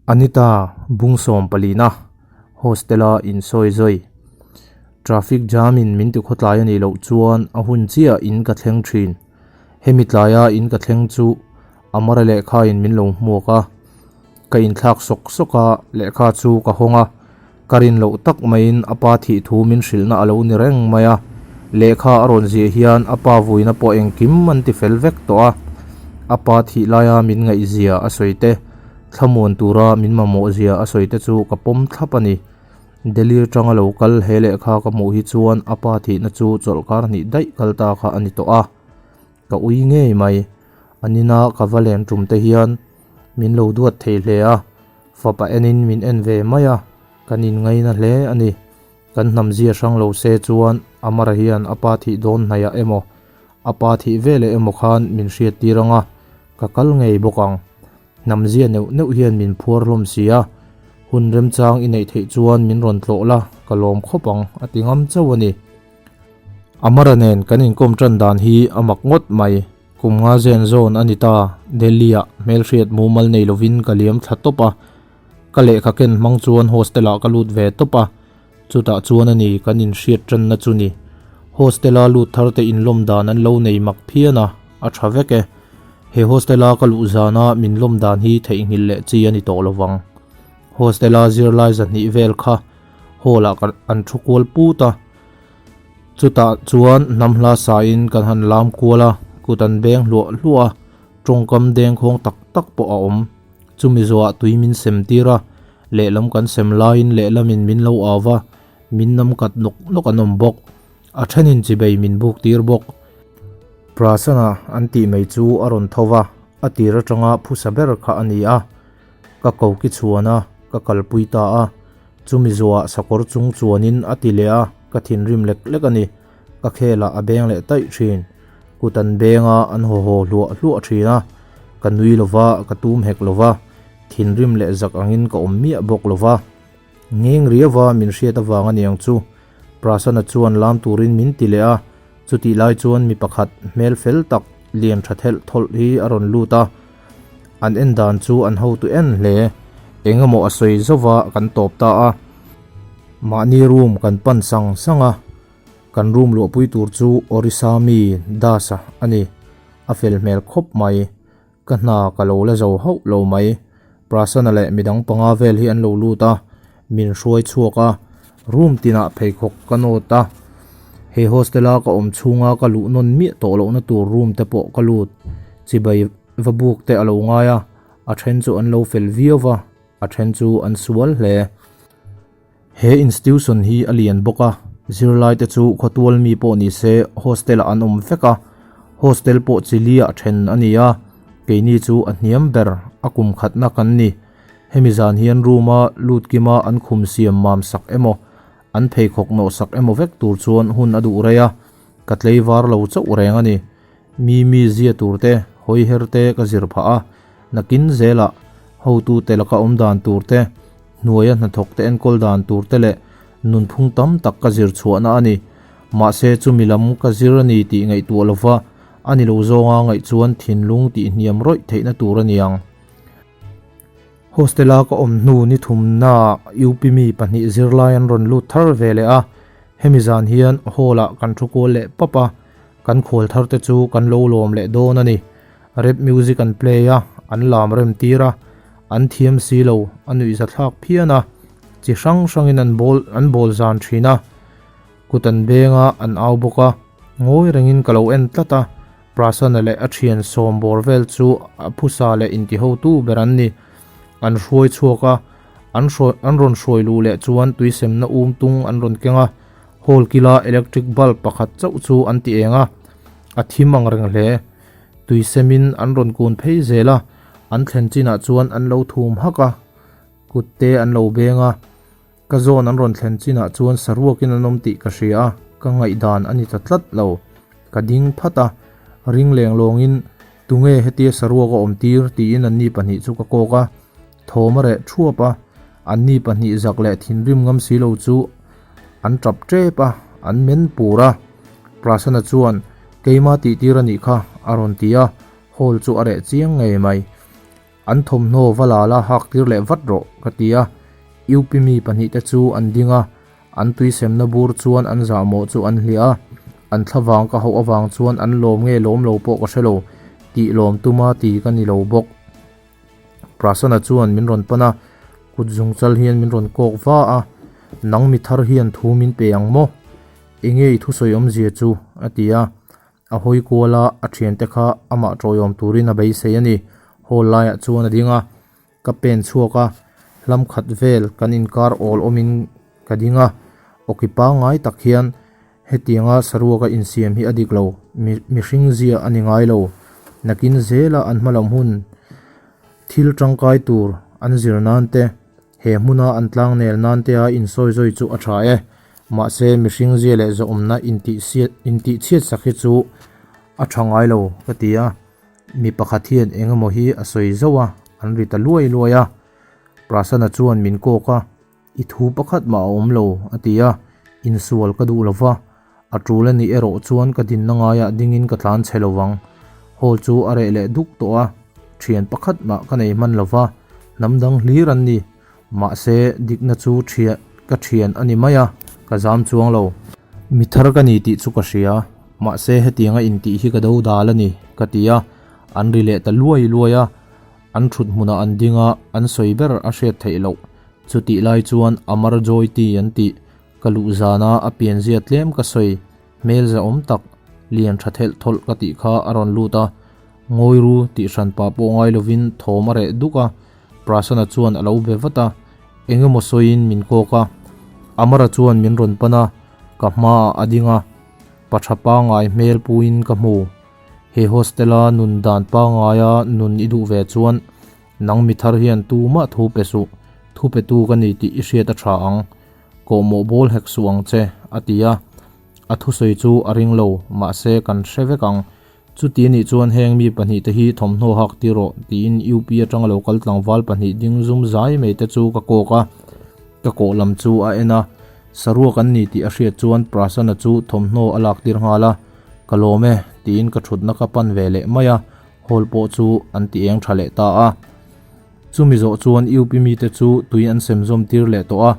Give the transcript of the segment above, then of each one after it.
Anita bung sawmpalina hostel-a insawi zawi. Traffic jam-in min ti khawtlai a nih loh chuan a hun chiah in ka thleng thin. Hemi tlaia in ka thleng chu Amara lehkha in min lo hmuak a, ka inthlak sawk sawk a, lehkha chu ka hawng a, ka rin loh tak maiin a pa thih thu min hrilhna a lo ni reng mai a, lehkha a rawn ziah hian a pa vuina pawh engkim an ti fel vek tawh a, a pa thih laia min ngaihzia a sawi te, thlamuan tura min mamawh zia a sawi te chu ka pawm thlap a ni. Delhi atanga lo kal he lehkha ka hmuh hi chuan a pa thihna chu chawlhkar hnih daih kal ta kha a ni tawh a. Ka ui ngei mai. A nina ka va len tum te hian min lo duat thei hle a, fapa enin min en ve mai a, kan inngaina hle a ni. Kan hnam zia hrang lo se chuan Amara hian a pa thih dawn hnaihah emaw, a pa thih veleh emaw khan min hriat tir ang a, ka kal ngei bawk ang. Hnam zia neuh neuh hian min phuar hlawm si a, hun remchang i neih theih chuan min rawn tlawh la, ka lawm khawp ang, a ti ngam chauh a ni. Amara nen kan inkawm tan dan hi a mak ngawt mai. Kum nga zen zawn a ni ta, Delhi-ah hmelhriat mumal nei lovin ka liam thla tawp a. Ka lehkha ken hmang chuan hostel-ah ka lut ve tawp a, chutah chuan a ni kan inhriat tanna chu ni. Hostel-a lut thar te inlawm dan an lo nei mak phian a, a tha vek e. He hostel-a ka luh zana min lawm dan hi theihnghilh leh chi a ni tawh lovang. Hostel-a zirlai zahnih vel kha hall-ah an thu kual put a. Chutah chuan hnam hla sain kan han lam kual a, kut an beng hluah hluah a, tawngkam dengkhawng tak tak pawh a awm. Chumi zawhah tui min sem tir a, lehlam kan sem laiin lehlamin min lo au va, min nam kat nawk nawk an awm bawk. A thenin chibei min buk tir bawk. Prasana an tih mai chu a rawn tho va, a tir atanga phusa ber kha a ni a. Ka koki chhuan a, ka kalpui ta a. Chumi zuah sakawr chung chuanin a ti leh a, ka thinrim lek lek a ni. Ka khelah a beng leh taih thin. Kut an beng a, an haw haw hluah hluah thin a. Ka nui lo va, ka tum hek lo va. Thinrim leh zak angin ka awm miah bawk lo va. Ngeng riauva min hriat avang a niang chu. Prasana chuan lam turin min ti leh a, chutih lai chuan mi pakhat hmel fel tak lian tha thelh thawlh hi a rawn lut a. An en dan chu an hotu en hle. Eng emaw a sawi zauh a kan tawp ta a. Mahni room kan pan sang sang a, kan room luahpui tur chu Orissa mi Das-a a ni. A fel hmel khawp mai. Ka hna ka lo la zo hauh lo mai. Prasana leh midang panga vel hi an lo lut a, min hruai chhuak a, room tinah pheikhawk ka nawt a. He hostel-a ka awm chhunga ka luh nawn miah tawh lohna tur room te pawh ka lut. Chibai va buk te a lo ngai a, a then chu an lo fel viau va, a then chu an sual hle. He institution hi a lian bawk a, zirlai te chu khawtual mi pawh ni se hostel ah an awm vek a, hostel pawh chi li ah then a ni a, keini chu a hniam ber a kum khatna kan ni. Hemi zan hian room a lut kima an khum siam mam sak emaw, an pheikhawk nawh sak emaw vek tur chuan hun a duh rei a, ka tleivar lo chauh reng a ni. Mi mi zia tur te, hawi her te ka zir phah a, nakin zelah hotute laka awm dan tur te, hnuaia hnathawk te enkawl dan tur te leh nunphung tam tak ka zir chhuahna a ni. Mahse chumi lam ka zir a ni tih ngaihtuah lova a ni lo zawnga ngaih chuan thinlung tih hniam rawih theihna tur a ni ang. Hostel-a ka awm hnu ni thumnaah UP mi pahnih zirlai an rawn lut thar ve leh a, hemi zan hian hall-ah kan thu kual leh pap a, Kan khual thar te chu kan lo lawm leh dawn a ni. Rap music an play a, an lam rem tir a, an thiam si lo, a nuihza thlak phian a, chi hrang hrangin an bawl an bawl zan thin a, kut an beng a, an au bawk a, ngawi rengin ka lo en tlat a, Prasana leh a thian sawm bawr vel chu a phusa leh intihotu ber an ni. An hruai chhuak a, an hruai an rawn hruai luh leh chuan tuisemna um tung an rawn keng a, Hall kila electric bulb pakhat chauh chu an ti eng a, a thim ang reng hle. Tui semin an rawn kun phei zel a, an thlen chinah chuan an lo thum hak a, kut te an lo beng a. Ka zawn an rawn thlen chinah chuan saruakin an awm tih ka hria a, ka ngaihdan a ni ta tlat lo. Ka ding phat a, ring leng lawngin tunge hetia saruak a awm tir tiin anni pahnih chu ka kawk a. Thawm a reh thuap a, anni pahnih zak leh thinrim ngam si lo chu an tap tep a, an men pur a. Prasana chuan, Keima tih tir a nih kha, a rawn ti a, hall chu a reh chiang ngei mai. An thawmhnaw va la la hak tir leh vat rawh, ka ti a. UP mi pahnihte chu an ding a, an tuisemna bur chuan an zahmawh chu an hliah a. An thlavang ka hauh avang chuan an lawm nge lawm lo pawh ka hre lo, tih lawm tuma ti ka ni lo bawk. Prasana chuan min rawn pan a, kut zung chal hian min rawn kawk va a, Nang mi thar hian thu min pe ang maw? Enge i thusawi awmzia chu? a ti a. A hawi kual a, a thiante kha amah tawiawm turin a beisei a ni. Hall laiah chuan a ding a, ka pen chhuak a, hlam khat vel kan inkar awl awmin ka ding a, awki pangngai tak hian hetianga saruaka insiam hi a dik lo, mihring zia a ni ngai lo. Nakin zela an hmalam hun thil tangkai tur an zir nan te, He hmuna an tlangnel nan tea insawi zawi chu a tha e. Mahse, mihring zia leh zawhawmna intihchhiat sak hi chu a tha ngai lo ka ti a. Mi pakhat hian eng emaw hi a sawi zauh a, an ri ta luai luai a. Prasana chuan min kawk a, I thu pakhat mah a awm lo, a ti a. Insual ka duh lo va, a tul a nih erawh chuan ka dinna ngaiah dingin ka tlan chhe lo vang. Hall chu a reh leh duk tawh a, thian pakhat mah ka nei hman lo va, hnam dang hlir an ni. Mahse, dikna chu thian ka thian a ni mai a, ka zam chuang lo. Mi thar ka ni tih chu ka hria, mahse hetianga intih hi ka do dal a ni, ka ti a, an ri leh ta luai luai a. An thut hmunah an ding a, an sawi ber a hriat theih loh. Chutih lai chuan Amar Joyti an tih Ka luh zana a pianzia tlem ka sawi, hmel zahawm tak, lian tha thelh thawlh ka tih kha a rawn lut a, ngawi ru tih hran pah pawh ngai lovin thawm a reh duk a, Prasana chuan a lo be vat a, eng emaw sawiin min kawk a, Amara chuan min rawn pan a, ka hmaah a ding a, pa tha pangngai hmel puiin ka hmu. He hostel-a nun dan pangngaia nun i duh ve chuan nang mi thar hian tumah thu pe suh, thu petu ka ni tih i hriat a tha ang. Kawhmawh bawl hek suh ang che, a ti a. A thusawi chu a ring lo, mahse kan hre vek ang. Chuti anih chuan heng mi pahnihte hi thawmhnaw hak ti rawh, tiin UP atanga lo kal tlangval pahnih ding zum zai mai te chu ka kawk a. Ka kawh lam chu a en a, saruak an ni tih a hriat chuan Prasana chu thawmhnaw a lak tir nghal a. Ka lawm e, tiin ka thutna ka pan ve leh mai a, hall pawh chu an ti eng tha leh ta a. Chumi zawh chuan UP mite chu tui an sem zawm tir leh tawh a,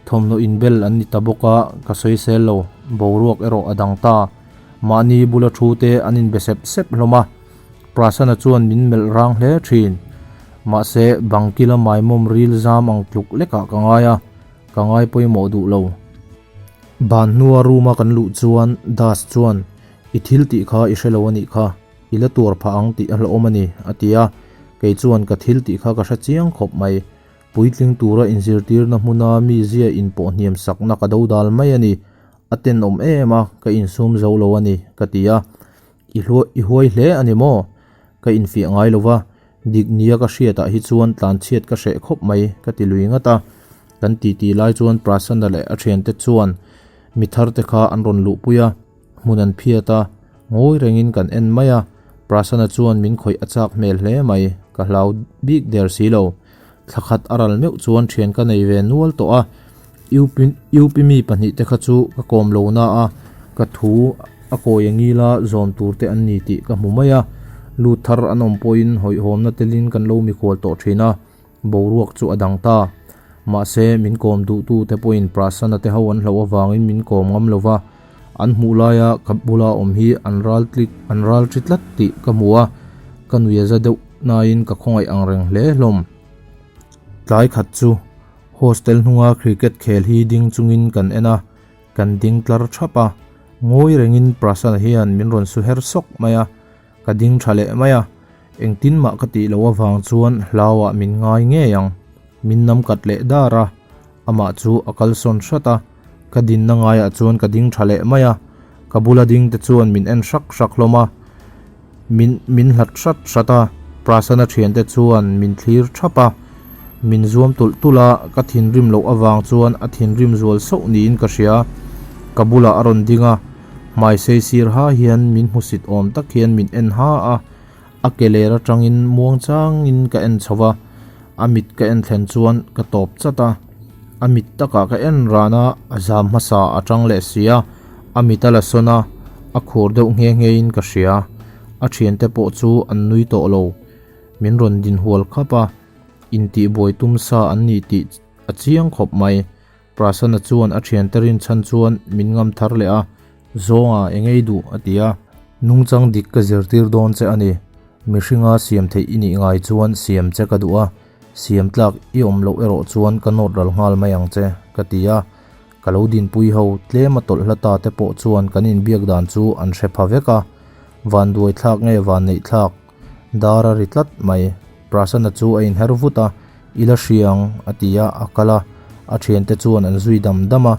thawmhnaw inbel an ni ta bawk a, ka sawisel lo, boruak erawh a dang ta. Mahni bula thu te an inbe sep sep hlawm a, Prasana chuan min melh rang hle thin. Mahse, bangkila maimawm ril zam ang tluk lekah ka ngai a, ka ngai pawimawh duh lo. Ban hnua room a kan luh chuan Das chuan, I thil tih kha i hre lo a nih kha. I la tuar phah ang tih a hlauhawm a ni, a ti a. Kei chuan ka thil tih kha ka hre chiang khawp mai. Puitling tura inzirtirna hmuna mi zia inpawh hniam sakna ka do dal mai a ni. A tenawm em a, ka insum zo lo a ni, ka ti a. I hluah i huai hle a ni maw? Ka infiah ngai lo va, dik nia ka hriatah hi chuan tlanchhiat ka hreh khawp mai, ka ti lui ngat a. Kan titi lai chuan Prasanna leh a thiante chuan mi tharte kha an rawn luhpui a. Hmun an phiat a, ngawi rengin kan en mai a, Prasana chuan min khawih a chak hmel hle mai, ka hlau bik der si lo. Thla khat a ral meuh chuan thian ka nei ve nual tawh a, UP mi pahnih te kha chu ka kawm lo na a, ka thu a kawi a ngila zawm tur te an ni tih ka hmu mai a, lut thar an awm pawhin hawihhawmna telin kan lo mikhual tawh thin a. Boruak chu a dang ta. Mahse, min kawm duhtute pawhin Prasana te ho an hlauh avangin min kawm ngam lo va, an hmuh laia ka bula awm hi an ral tlik an ral thi tlat tih ka hmu a, ka nui a za deuh nain ka khawngaih ang reng hle hlawm. Tlai khat chu hostel hnunga cricket khel hi ding chungin kan en a, kan ding tlar thap a, ngawi rengin Prasana hian min rawn su her sawk mai a, Ka ding tha leh mai a, engtin mah ka tih loh avang chuan hlauah min ngai ngei ang. Min nam kat leh dar a, amah chu a kalsawn hrat a, ka dinna ngaiah chuan ka ding tha leh mai a, ka bula ding te chuan min en hrak hrak hlawm a, min min hlat hrat hrat a, Prasana thiante chuan min thlir thap a, min zuam tulh tulh a, ka thinrim loh avang chuan a thinrim zual sauh niin ka hria, ka bulah a rawn ding a. Hmai sei sir ha hian min hmusit awm tak hian min en ha a, a ke ler atangin muang changin ka en chho va, a mit ka en thlen chuan ka tawp chat a, a mit takah ka en ran a, a zam hmasa a tang leh si a, a mit a la sawn a, a khur deuh nghe nghe in ka hria, a thiante pawh chu an nui tawh lo. Min rawn din hual khap a, intihbuai tum sa an ni tih a chiang khawp mai. Prasanna chuan a thiante rinchhan chuan min ngam thar leh a, Zawnga eng ei duh? a ti a. Nungchang dik ka zirtir dawn che a ni. Mihringa siam theih i nih ngai chuan siam che ka duh a, siam tlak i awm loh erawh chuan ka nawt ral nghal mai ang che, ka ti a. Ka lo dinpui ho tlem a tawlh hla ta te pawh chuan kan inbiak dan chu an hre pha vek a, vanduai thlak nge vanneih thlak? Dar a ri tlat mai. Prasanna chu a inher vut a, I la hria ang, a ti a, a kal a. A thiante chuan an zui dam dam a.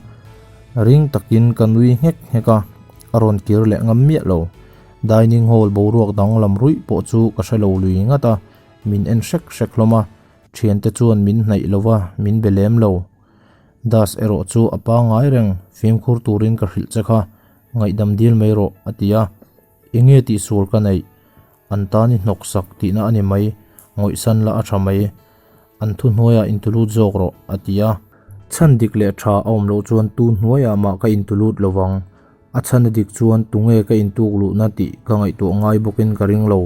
Ring takin ka nui nghek nghek a, a rawn kir leh ngam miah lo. Dining hall boruak danglam ruih pawh chu ka hre lo lui ngat a, min en hrek hrek hlawm a. Thiante chuan min hnaih lo va, min be lem lo. Das erawh chu a pangngai reng, fimkhur turin ka hrilh che kha, ngaihdam dil mai rawh, a ti a. Enge tihsual ka neih? An tan i hnawk sak tihna a ni mai, ngawihsan la a tha mai. An thu hnuaiah intulut zawk rawh, a ti a. Chhan dik leh tha a awm loh chuan tu hnuaiah mah ka intulut lo vang. A chhan a dik chuan tunge ka intuk luhna tih ka ngaihtuah ngai bawkin ka ring lo.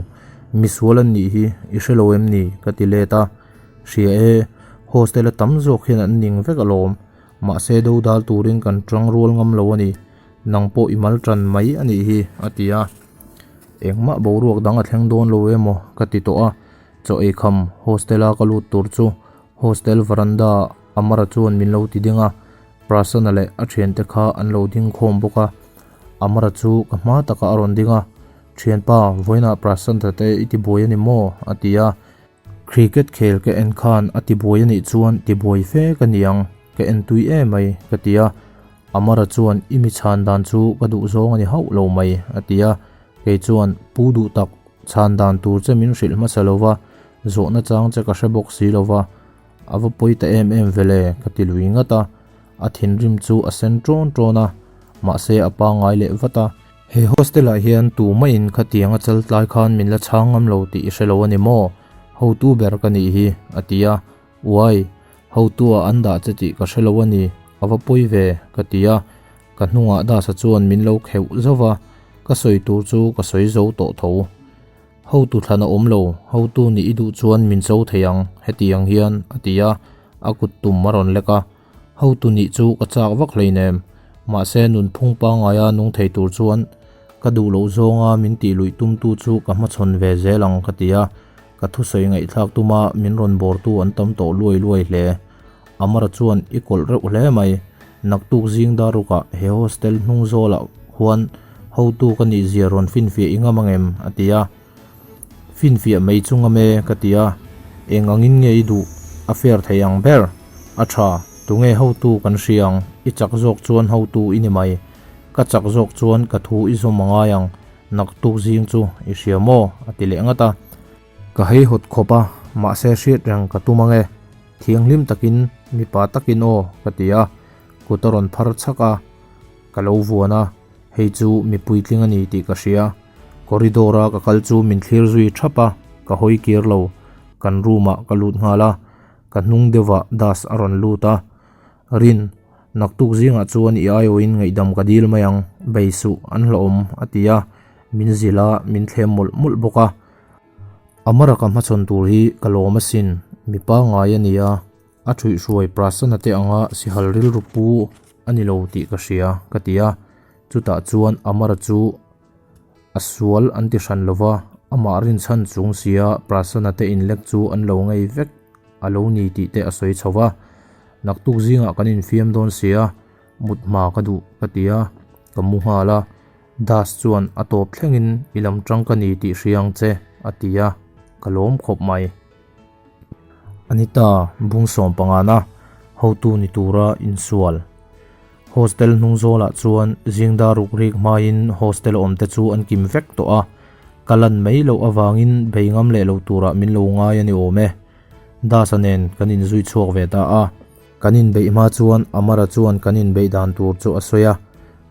Misual an nih hi, i hre lo em ni? ka ti let a. Hria e, hostel a tam zawk hian an ning vek alawm. Mahse dodal turin kan tang rual ngam lo a ni. Nang pawh i mal tan mai a nih hi, a ti a. Engmah boruak dang a thleng dawn lo emaw ka ti tawh a. Chaw ei kham hostel a ka lut tur chu hostel veranda ah Amara chuan min lo ti ding a. Prasanna leh a thiante kha an lo ding khawm bawk a. Amara chu ka hma takah a rawn ding a, Thianpa, vawiinah Prasanta te i ti buai a ni maw? a ti a. Cricket khel ka en khan a ti buai a nih chuan ti buai fe ka ni ang, ka en tui em mai, ka ti a. Amara chuan i mi chhan dan chu ka duh zawng a ni hauh lo mai, a ti a. Kei chuan, Pu duh tak, chhan dan tur che min hrilh hmasa lo va, zawhna chang che ka hre bawk si lo va, A va pawi ta em em vele ka ti lui ngat a, a thinrim chu a sen ṭawn ṭawn a, mahse a pangngai leh vat a. He hostel ah hian tu maiin khatiang a chal tlai khan min la chhang ngam lo tih i hre lo a ni maw? Hotu ber ka nih hi, a ti a. Uai, hotu ah an dah che tih ka hre lo a ni, a va pawi ve, ka ti a. Ka hnungah Dasa chuan min lo kheuh zauh a, ka sawi tur chu ka sawi zo tawh tho. Hotu thlan a awm lo, hotu nih i duh chuan min cho thei ang, hetiang hian, a ti a, a kut tum a rawn lek a. Hotu nih chu ka chak vak hleinem, mahse nunphung pangngaia nung thei tur chuan ka duh loh zawnga min tih luih tumtu chu ka hmachhawn ve zel ang ka ti a, ka thusawi ngaihthlak tuma min rawn bawrtu an tam tawh luai luai hle. Amara chuan i kawlh reuh hle mai, naktuk zing darukah he hostel hnung zawlah khuan hotu ka nih zia rawn finfiah i ngam angem? a ti a. Finfiah mai chu ngam e ka ti a, eng angin nge i duh? A fair thei ang ber. A tha, tunge hotu kan hria ang, i chak zawk chuan hotu i ni mai. Ka chak zawk chuan ka thu i zawm a ngai ang, naktuk zing chu i hria maw? a ti leh ngat a. Ka heihawt khawp a, mahse hriat reng ka tum ange. Thianghlim takin, mipa takin aw, ka ti a, kut a rawn phar chhak a, ka lo vuan a, hei chu mi puitling a ni tih ka hria. Corridor a ka kal chu min thlir zui thap a, ka hawi kir lo. Kan room ah ka lut nghal a, ka hnung deuhah Das a rawn lut a. Rin, naktuk zingah chuan i aiawhin ngaihdam ka dil mai ang, bei suh, an hlauhawm, a ti a, min zilh a, min thlem mawlh mawlh bawk a. Amara ka hmachhawn tur hi ka lawm asin, mi pangngai a ni a, a thuihhruai Prasanna te anga sihal rilru pu a ni lo tih ka hria, ka ti a. Chutah chuan Amara chu a sual an ti hran lo va, amah rinchhan chung sia Prasanna te inlek chu an lo ngei vek a lo ni tih te a sawi chho va. Naktuk zingah kan infiam dawn sia, mut hma ka duh, ka ti a, ka mu nghal a. Das chuan a tawp thlengin i lam tang ka ni tih hria ang che, a ti a, ka lawm khawp mai. Anita bung sawm pangana hotu ni tura insual. Hostel hnung zawlah chuan zingdar ruk rik hmain hostel awmte chu an kim vek tawh a, ka lan mai loh avangin bei ngam leh lo turah min lo ngai a ni awm e. Das-a nen kan inzui chhuak ve ta a. Kan inbeih hma chuan Amara chuan kan inbeih dan tur chu a sawi a,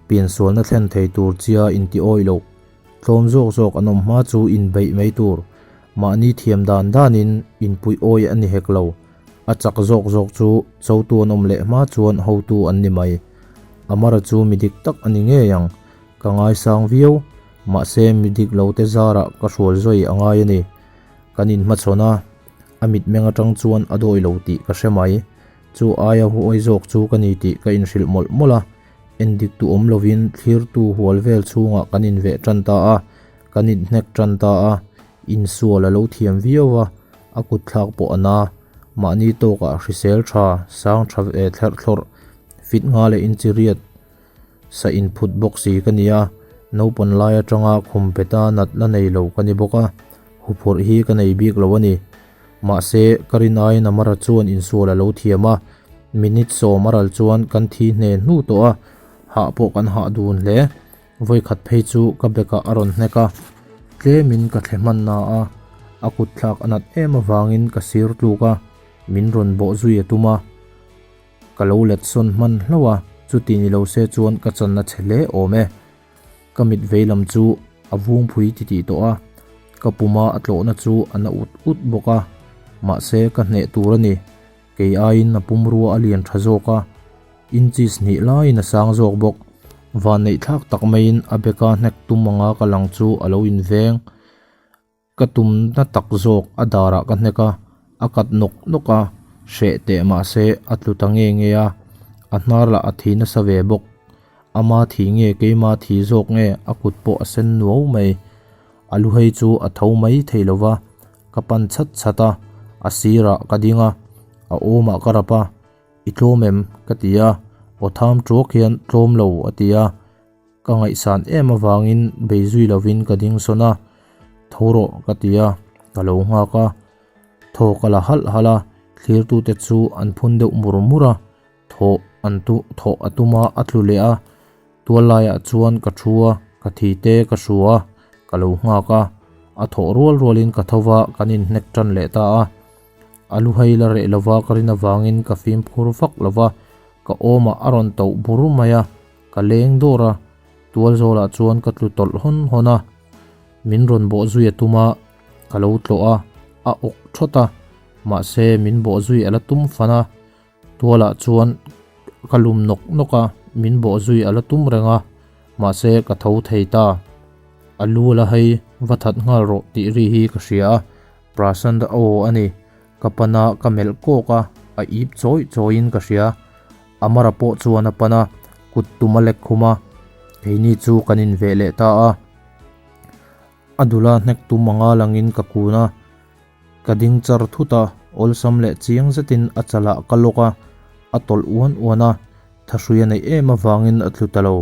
piansualna thlen thei tur chia inti awih loh, tlawm zawk zawk an awm hma chu inbeih mai tur, mahni thiam dan danin inpuih awih a ni hek lo, a chak zawk zawk chu chotu an awm leh hma chuan hotu an ni mai. Amara chu mi dik tak a ni ngei ang, ka ngaisang viau, mahse mi dik lo te zarah ka hrual zawi a ngai a ni. Kan inhmachhawn a, a mitmeng atang chuan a dawi lo tih ka hre mai. Chu aia huai zawk chu ka ni tih ka inhrilh mawlh mawlh a, endik tu awm lovin thlirtu hual vel chhungah kan inveh tan ta a, kan inhnek tan ta a, insual a lo thiam viau a, a kut thlak pawh a na. Mahni tawkah hrisel tha, sang tha ve thlerh thlawrh, fit nga leh inchiriat sa inphut bawk si ka ni a, naupan lai atanga khum peta nat la nei lo ka ni bawk a, huphurh hi ka nei bik lo a ni. Mahse, ka rin aiin Amara chuan insual a lo thiam a, minute sawm a ral chuan kan thi hne hnu tawh a, hah pawh kan hah dun hle. Vawikhat phei chu ka bekah a rawn hnek a, tlemin ka thle hman na a, a kut thlak a nat em avangin ka sir tluk a, min rawn bawh zui a tum a. Ka lo let sawn hman hlauh a, chuti ni lo se chuan ka channa chhe hle awm e. Ka mit vei lam chu a vung phui titih tawh a, ka puma a tlawhna chu a na ut ut bawk a, mahse ka hneh tur a ni. Kei aiin a pumrua a lian tha zawk a, inches hnih laiin a sang zawk bawk. Vanneih thlak tak maiin a beka hnek tum anga ka lang chu a lo inveng. Ka tumna tak zawk a darah ka hnek a, a kat nawk nawk a, hreh teh mahse a tlu ta nge nge a, a hnar lah a thi nasa ve bawk. Ama thi nge keima thi zawk nge a kut pawh a sen nuau mai. A lu hei chu a tho mai thei lo va, ka pan chhat chhat a, a sirah ka ding a, a awmah ka rap a, I tlawm em? ka ti a, aw tham tuak hian tlawm lo a ti a. Ka ngaihsan em avangin bei zui lovin ka ding sawn a, Tho rawh ka ti a, ka lo nghak a. Thaw ka la halh halh a, thlirtute chu an phun deuh mur mur a, thawh an tu thawh a tum a, a tlu leh a. Tual laiah chuan ka thu a, ka thi te ka hru a, ka lo nghak a. A thawh rual rualin ka tho va, kan inhnek tan leh ta a. A lu hei la reh lova ka rin avangin ka fimkhur vak lova, ka awmah a rawn tauh bur mai a. Ka leng dawr a, tual zawlah chuan ka tlu tawlh hawn hawn a, min rawn bawh zui a tum a, ka lo tlawh a, a awk thawt a, mahse min bawh zui a la tum fan a, tualah chuan ka lum nawk nawk a, min bawh zui a la tum reng a, mahse ka tho thei ta. A lu la hei va that nghal rawh tih ri hi ka hria a, Prasanta aw a ni, ka pan a, ka melh kawk a, a ip chawi chawiin ka hria. Amara pawh chuan a pan a, kut tum a lek khum a, keini chu kan inveh leh ta a. A dula hnek tum anga langin ka kun a, ka ding char thut a, awlsam leh chiang zetin a chalah ka lawk a, a tawlh uan uan a, thahrui a neih em avangin a tlu ta lo.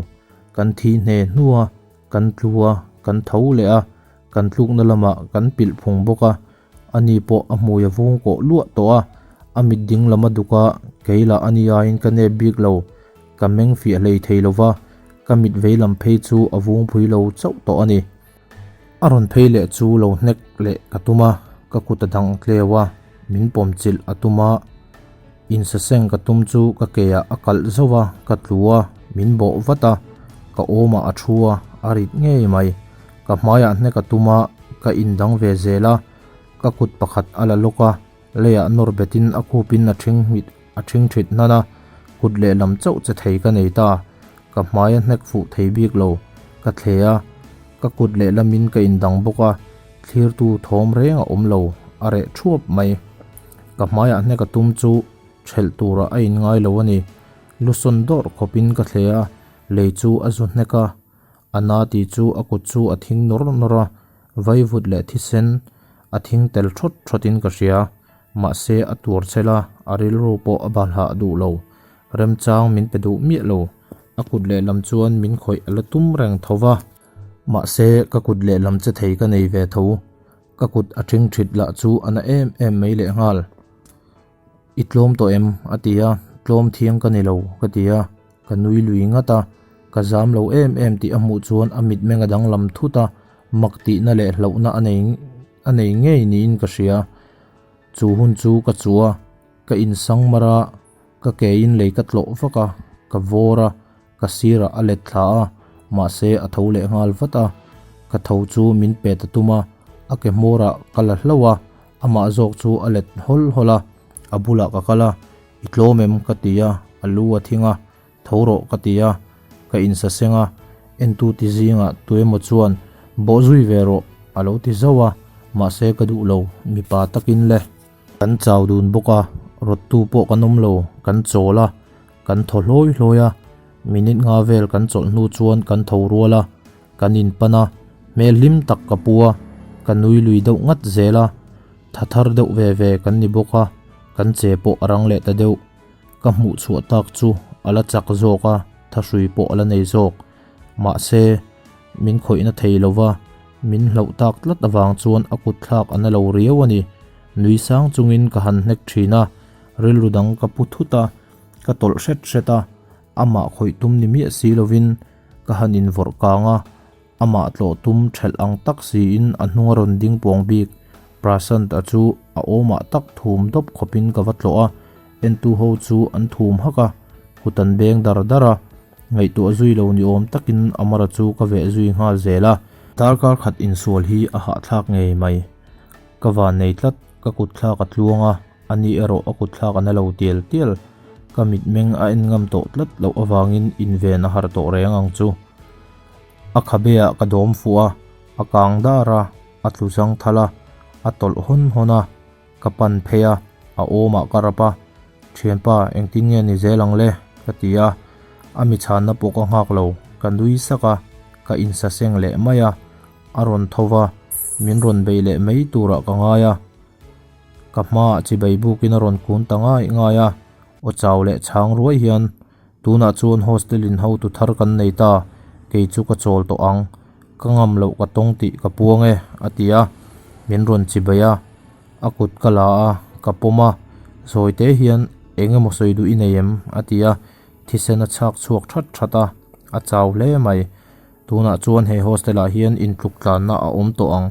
Kan thi hne hnu a, kan tlu a, kan tho leh a, kan tlukna lamah kan pilh phung bawk a. Ani pawh a hmui a vung kawh luah tawh a, a mit ding lam a duk a, kei lah ani aiin ka nep bik lo, ka meng fiah hlei thei lo va, ka mit vei lam phei chu a vung phui lo chauh tawh a ni. A rawn phei leh chu lo hnek leh ka tum a, ka kut a dang tleu a, min pawm chilh a tum a, insaseng ka tum chu ka ke ah a kalh zauh a, ka tlu a, min bawh vat a, ka awmah a thu a, a rit ngei mai. Ka hmaiah hnek a tum a, ka indang ve zel a, ka kut pakhat a la lawk a, leiah nawr betin a khupin a ṭhing hmit a ṭhing ṭhit hnan a, kut lehlam chauh che thei ka nei ta, ka hmai a hnek fuh thei bik lo, ka thle a, ka kut lehlamin ka indang bawk a, thlirtu thawm reng a awm lo, a reh ṭhuap mai. Ka hmaiah hnek a tum chu ṭhelh turah a inngai lo a ni, lusawn dawrh khawpin ka thle a, lei chu a zu hnek a. A na tih chu a kut chu a thing nawr nawr a, vaivut leh thisen a thing tel thawt thawt in ka hria. Mahse a tuar chel a, a rilru pawh a balhah duh lo. Remchang min pe duh miah lo. A kut lehlam chuan min khawih a la tum reng tho va. Mahse ka kut lehlam che thei ka nei ve tho. Ka kut a thing thit lah chu a na em em mai lehnghal. I tlawm tawh em? a ti a, tlawm thiang ka ni lo ka ti a, ka nui lui ngat a, ka zam lo em em tih a hmuh chuan a mitmeng a danglam thut a, mak tihna leh hlauhna a nei a nei ngei niin ka hria. Chu hun chu ka chuh a, ka insang mar a, ka ke in lei ka tlawh vak a, ka vawr a, ka sirah a let thla a, mahse a tho leh nghal vat a, ka tho chu min pe ta tum a, a ke hmawrah ka la hlauh a, amah zawk chu a let hawl hawl a, a bulah ka kal a, I tlawm em? ka ti a, a lu a thing a, Tho rawh ka ti a, ka insaseng a, entu ti zingah tuemaw chuan Bawhzui ve rawh a lo ti zauh a, Mahse ka duh lo, mipa takin le. Kan chau dun bawk a, rawttu pawh kan awm lo, kan chawl a, kan thaw hlawi hlawi a. Minute nga vel kan chawlh hnu chuan kan tho rual a, kan inpan a, hmel hlim tak ka pu a, ka nui lui deuh ngat zel a, tha thar deuh ve ve kan ni bawk a, kan che pawh a rang leh ta deuh. Ka hmuh chhuah tak chu a la chak zawk a, thahrui pawh a la nei zawk. Mahse, min khawihna thei lo va, min hlauh tak tlat avang chuan a kut thlak a na lo riau a ni. Nui sang chungin ka han hnek thin a, rilru dang ka pu thut a, ka tawlh hret hret a, amah khawih tum ni miah si lovin ka han invawrh kang a, amah tlawh tum thelh ang tak siin a hnung a rawn ding pawng bik. Prasant-a chu a awmah tak thum dawp khawpin ka va tlawh a, entu ho chu an thum hak a, kut an beng dar dar a, ngaihtuah zui lo ni awm takin Amara chu ka veh zui nghal zel a. Darkar khat insual hi a hahthlak ngei mai. Ka van nei tlat, ka kut thlak a tluang a, ani erawh a kut thlak a na lo tial tial. Ka mitmeng a en ngam tawh tlat loh avangin inven a harh tawh reng ang chu. A khabe ah ka dawm fuh a, a kang dar a, a tlu zang thal a, a tawlh hawn hawn a, ka pan phei a, a awmah ka rap a, Thianpa, engtin nge ni zel ang le? ka ti a, a mi chhanna pawh ka nghak lo, ka nui sak a, ka insaseng leh mai a, a rawn tho va, min rawn bei leh mai turah ka ngai a, ka hmaah chibai bukin a rawn kun ta ngai ngai a, aw chau leh chhang ruai hian Tunah chuan hostel in hotu thar kan nei ta, kei chu ka chawl tawh ang, ka ngam loh ka tawng tih ka puang e, a ti a, min rawn chibai a, a kut ka la a, ka pawm a, zawi te hian eng emaw sawi duh i nei em? a ti a, thisen a chhak chhuak that that a, a chau hle mai. Tunah chuan he hostel ah hian intluk tlanna a awm tawh ang,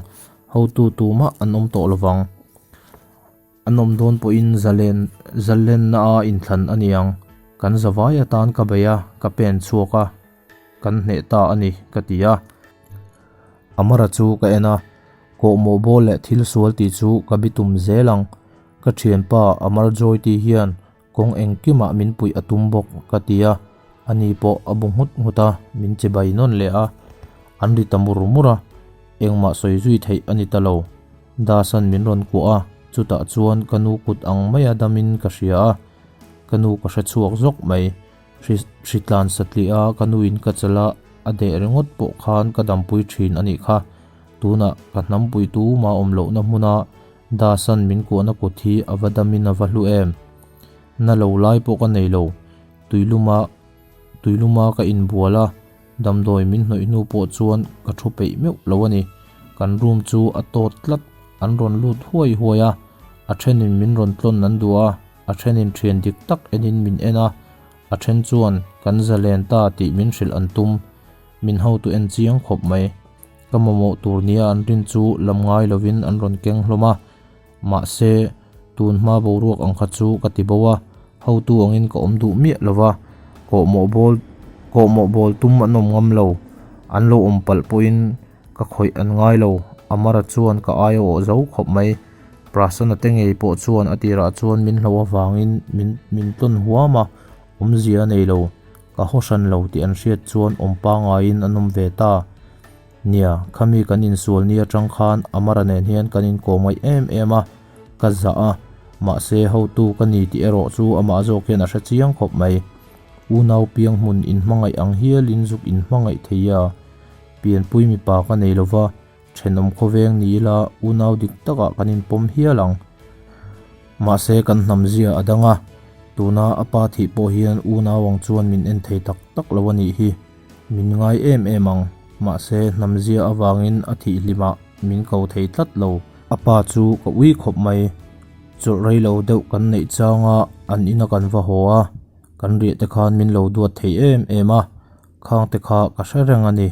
hotu tumah an awm tawh lovang. A nawm dawn pawhin zalen zalenna a inthlan a ni ang. Kan zavai atan ka bei a, ka pen chhuak a, kan hneh ta a ni, ka ti a. Amara chu ka en a, kawhmawh bawl leh thil sual tih chu ka bitum zel ang. Ka thianpa Amar Joy tih hian kawng engkimah min puih a tum bawk, ka ti a. Ani pawh a bu nghut nghut a, min che bai nawn leh a. An ri ta mur mur a, engmah sawi zui theih a ni ta lo. Dasan min rawn kuah a, chutah chuan ka nu kut ang maia damin ka hria a, ka nu ka hre chhuak zawk mai. Hri hritlan satliah a ka nuin ka chala a deh ringawt pawh khan ka dampui thin a nih kha. Tunah ka hnampui tuma awm lohna hmuna Dasan min kuahna kut hi a va damin a va hlu em. Na lo lai pawh ka nei lo, tuiluma tuiluma ka inbual a, Damdawi min hnawih hnu pawh chuan ka thu peih meuh lo a ni. Kan room chu a tawt tlat, an rawn lut huai huai a, a thenin min rawn tlawn an duh a, a thenin thian dik tak enin min en a, a then chuan kan zalen ta tih min hrilh an tum. Min hotu en chiang khawp mai. Ka mamawh tur nia an rin chu lam ngai lovin an rawn keng hlawm a, mahse tun hma boruak ang kha chu ka ti bo a, hotu angin ka awm duh miah lo va, kawhmawh bawl kawhmawh bawl tum an awm ngam lo, an lo awm palh pawhin ka khawih an ngai lo, Amara chuan ka ai a awh zo khawp mai, Prasanna te ngei pawh chuan a tirah chuan min hlo avangin min min tlawn huam a, awmzia a nei lo, ka haw hran lo tih an hriat chuan awm pangaiin an awm ve ta. Nia, khami kan insual ni atang khan Amara nen hian kan inkawm ngaih em em a, ka zah a, mahse hotu ka ni tih erawh chu amah zawk hian a hre chiang khawp mai. Unau piang hmun inhmangaih ang hialin zuk inhmangaih thei a, pianpui mipa ka nei lova, thenawm khawveng ni ila unau dik takah kan inpawm hial ang. Mahse kan hnam zia a dang a, tuna a pa thih pawh hian unau ang chuan min en thei tak tak lo a nih hi. Min ngai em em ang, mahse hnam zia avangin a thih hlimah min ko thei tlat lo. A pa chu ka ui khawp mai, chawlh rei lo deuh kan neih changa an ina kan va haw a, kan riah te khan min lo duat thei em em a, khang te kha ka hre reng a ni.